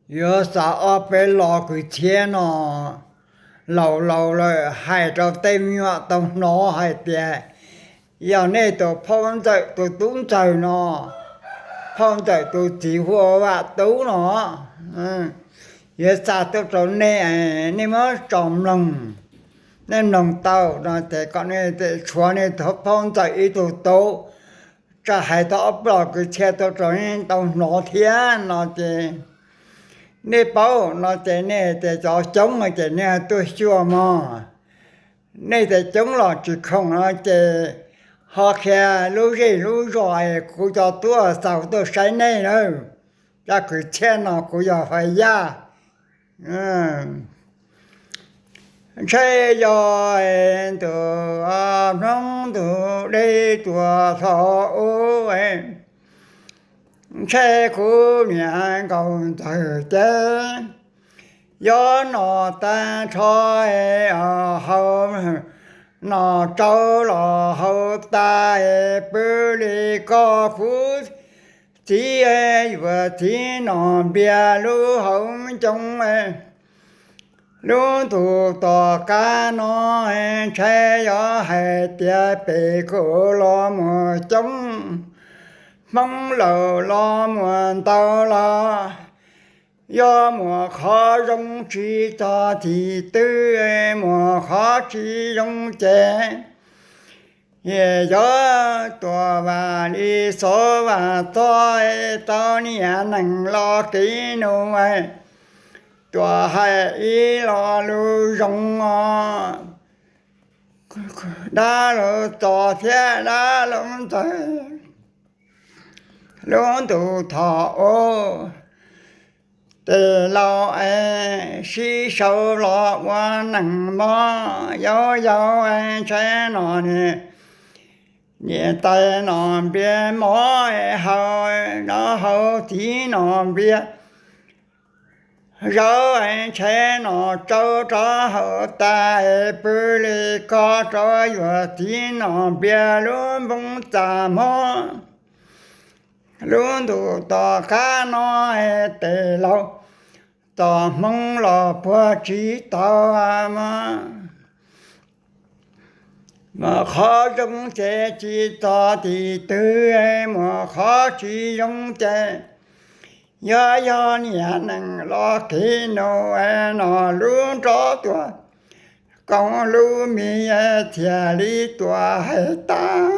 Yuav xav ob peb lo kwv txhiaj no, laus laus lawm hais rau tej me nyuam tau hnov hais tias yog nej tus phauj ntxawm tus tub ntxawg no, phauj ntxawm tus txiv hu ua Vam Tub no, yuav xa tuaj rau nej, nej muab tso mloog, nej mloog tau no ces kom nej tshuav nej tus phauj ntxawm ib tug tub, tsam hais tau ob peb lo kwv txhiaj tuaj rau nej tau hnov thiab no ces nej paub no ces nej tias cov coob ces nej tuaj xyuas mog. Nej tias coob los tsis khoom no ces ho qhia lub zej lub zos es kuv cov tub xaus tuaj saib nej lawm. Cov kwv txhiaj no kuv yog Faiv Yaj. Ntshe yog tus Hmoob tus dej tuaj thaum ub, ntshe kuv niam Nkauj Ntxawg ces yuav nom tag nrho, hau, nom tsau los hau tas, pw li koj kuv txiv, yuav txiv Nom Npias lub hauv ncoo. Lub ntuj tom qab no ntshai yog hais tias pem kuv los muaj coob, Hmoob laus los muaj ntau los, yog muaj qhov zoo tsis txog tim twg, muaj qhov tsis zoo ces yog tuaj vam li xov vam txog, tau niam neeg los kev nus, tuaj hais ib lo lus zoo os. Dab laug Txos thiab dab laug Ntxawg, lub ntuj thaum ub, tes laus es sib sau los ua neej mog, yau yau es ntshai no niam, niam tais Nom Npias mov es hau, no hau txiv Nom Npias zaub es ntshai nom tsau rov hau tas, pw li koj rov yuav txiv Nom Npias lub npoo txaj hmoob. Lub ntuj tom qab no tes laus Txos Hmoob los puag tsis tau mog. Muaj qhov zoo ces tsis txog tim twg, muaj qhov tsis zoo ces yog, yog niam neeg los kev nus, no lub nrob tuaj koom lub mis thiaj li tuaj hais tas.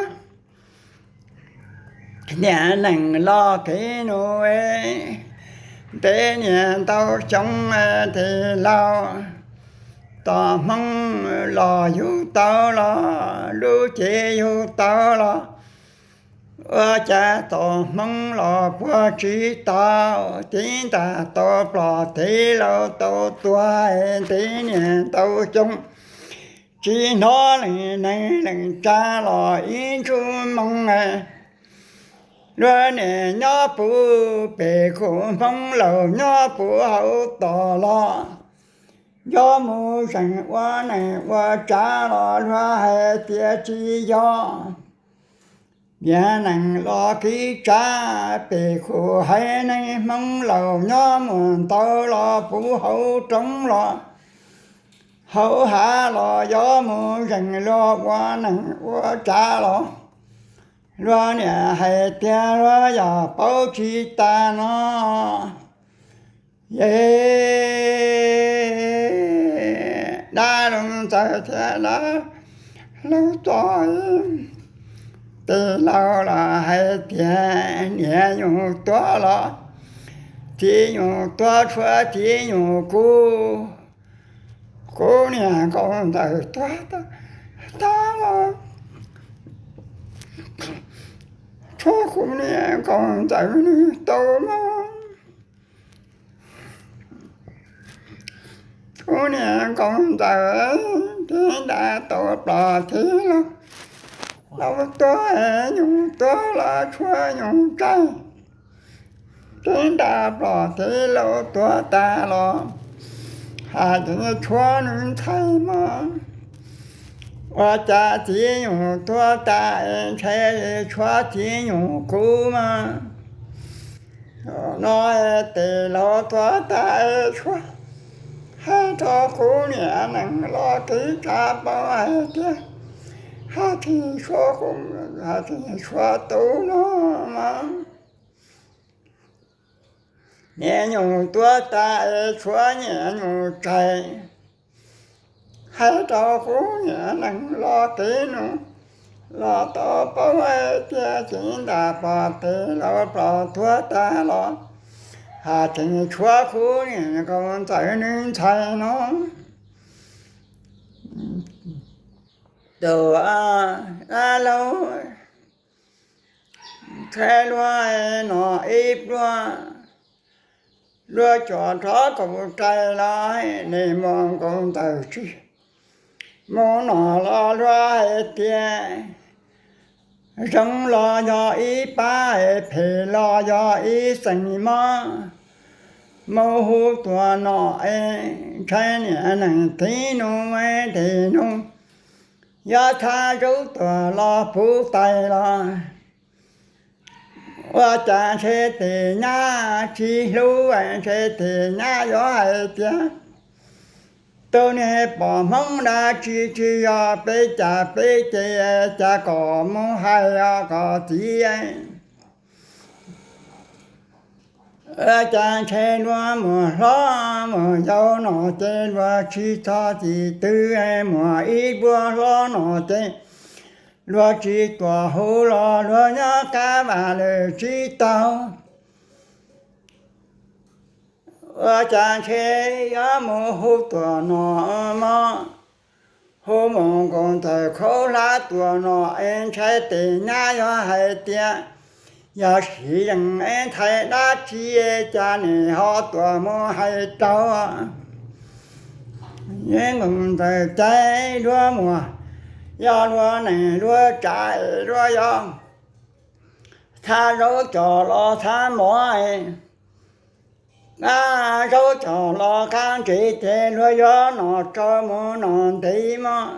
Niam neeg los kev nus, ntev niam ntau xyoo, tes laus Txos Hmoob los yug tau los, lub cev yug tau los, ua cas Txos Hmoob los puag tsis tau, tib ntas tau plos txiv laus tau tuag, ntev niam ntau xyoo tsis hnov leej neeg leej tsa los ib ntsug moo. Luag niam nyob puv pem kuv, Hmoob laus nyob puv hauv tod los, yog mus zeem ua neej ua tsav los luag hais tias tsis yog. Niam neeg los kev tsav, pem kuv haiv neeg Hmoob laus nyob muaj ntau los puv hauv roob los hauv hav los, yog mus zeem luag ua neej ua tsav los luag niam hais tias luag yog paub tsis tas no. Dab laug Ntxawg thiab dab laug Txos, tes laus los hais tias niam nyuj tuag los txiv nyuj tuag, tshuav txiv nyuj kuv, kuv niam Nkauj Ntxawg tuag tag los tshuav kuv niam Nkauj Ntxawg nws tau mog. Kuv niam Nkauj Ntxawg tib ntas tau plos txiv laus, laus tuag, nyuj tuag los tshuav nyuj tsaig, tib ntas plos txiv laus tuag tag los hais tias tshuav nws ntxhais mog. Ua cas txiv nyuj tuag tas es ntshai tshuav txiv nyuj kuv mog. No tes laus tuag tag es tshuav, hais rau kuv niam neej los kev tsa paub hais tias, Haj Tseem Tshuav, Haj Tseem Tshuav tus no mas niam nyuj tuag tag es tshuav niam nyuj tsaig. Hais rau kuv niam neej los kev nug, los tau paub hais tias txiv ntaj pog tes laus ploj tuag tag los, Haj Tseem Tshuav kuv niam Nkauj Ntxawm nws ntxhais no. Tus dab laug ntshai luag no ib pluag, luag cuam rov kaum rais los nej mus nkaus ntawm tsis mus no los luag hais tias, zoo los yog ib pab, phem los yog ib xeem mob. Mus hu tuam no es ntshai niam neej tiv nug es tiv nug, yog thaj zaub tuam los puv tais los, ua cas ntshe tes nyab tsis hlub, ntshe tes nyab yuav hais tias, Tus niag poj Hmoob dab tsi tsis yog peb caj peb ces, cas kom mus hais kom txiv. Ua cas ntshe luag muaj hlob muaj yau no ces luag tsis txhob txim twg, muaj ib pluag hlob no ces luag tsis tuam hu los luag nyob qab vaj lawm tsis tau. Ua cas ntshe yuav mus hu tuam no mog, hu mus nkaus ntawm khaub hlab tuam no es ntshai tes nyab yuav hais tias, yog siv yeej es ntxhais dab tsi cas nim ho tuam mus hais rau nkaus ntawm ces luag muaj, yog luag neej luag tsav es luag yog thaj zaub coj los thaj mov, thaj zaub coj los qab ntsev ces luag yuav nom tsau mus nom ntev mog.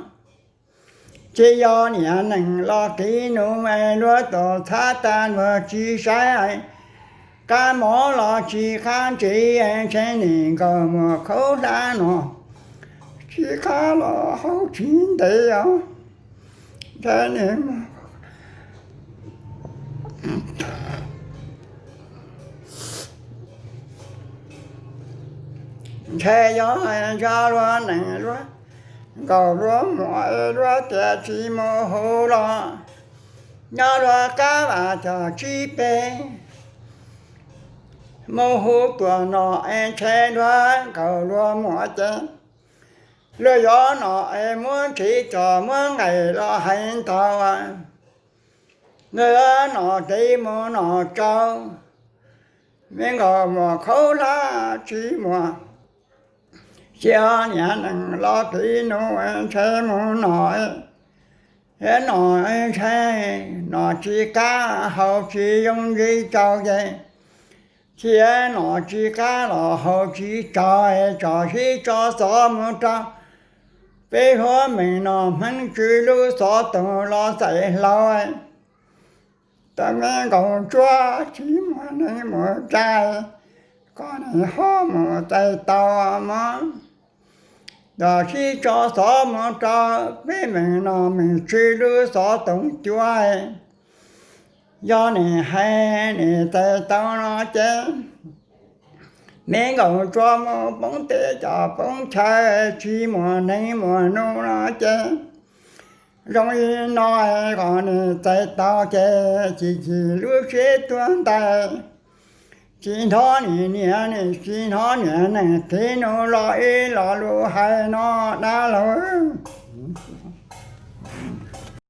Tsis yog niam neej los tiv nug es luag tuam txhab tag luag tsis saib, qab mov los tsis qab ntsev, ntshe nim nkaus muaj khaub hlab no tsis qab los haus tsis ntev os. Ntshe nim, ntshe yog zaj luag neej luag nkaus luag muam es luag tias tsis mus hu los nyob luag qab vaj cog tsib peb, mus hu tuam no es ntshe luag nkaus luag muam ces luag yuav nom es muab ntshiv coj muab nqaim los hais ntau, luag yuav nom ntev mus nom tsau, me nkaus muaj khaub hlab tsis muaj. Tsis yog niam neej los tiv nug ntshe mus nom, nom ntshe nom tsis qab haus tsis zoo ntsib tsau ces, thiab nom tsis qab los haus tsis tsau, tso sib tso xov mus rau peb hluas meej no Hmoob Tswb lub xov tooj los xaiv hlau. Tab me nkaus tsuag tsis muaj neeg muaj tsav, koj nim ho mus txais tau mog. Tso sib tso xov mus rau peb meej no Hmoob Tswb lub xov tooj cua. Yog nim hais nim txais tau no ces me nkaus tsuag mus poob teb coj poob chaw, tsis muaj neeg muaj nus no ces zoo li no, koj nim txais tau ces chim chim lub siab tuag ntais. Tsis hnov nim niam, tsis hnov niam neej tiv nug los ib lo lus hais no dab laug.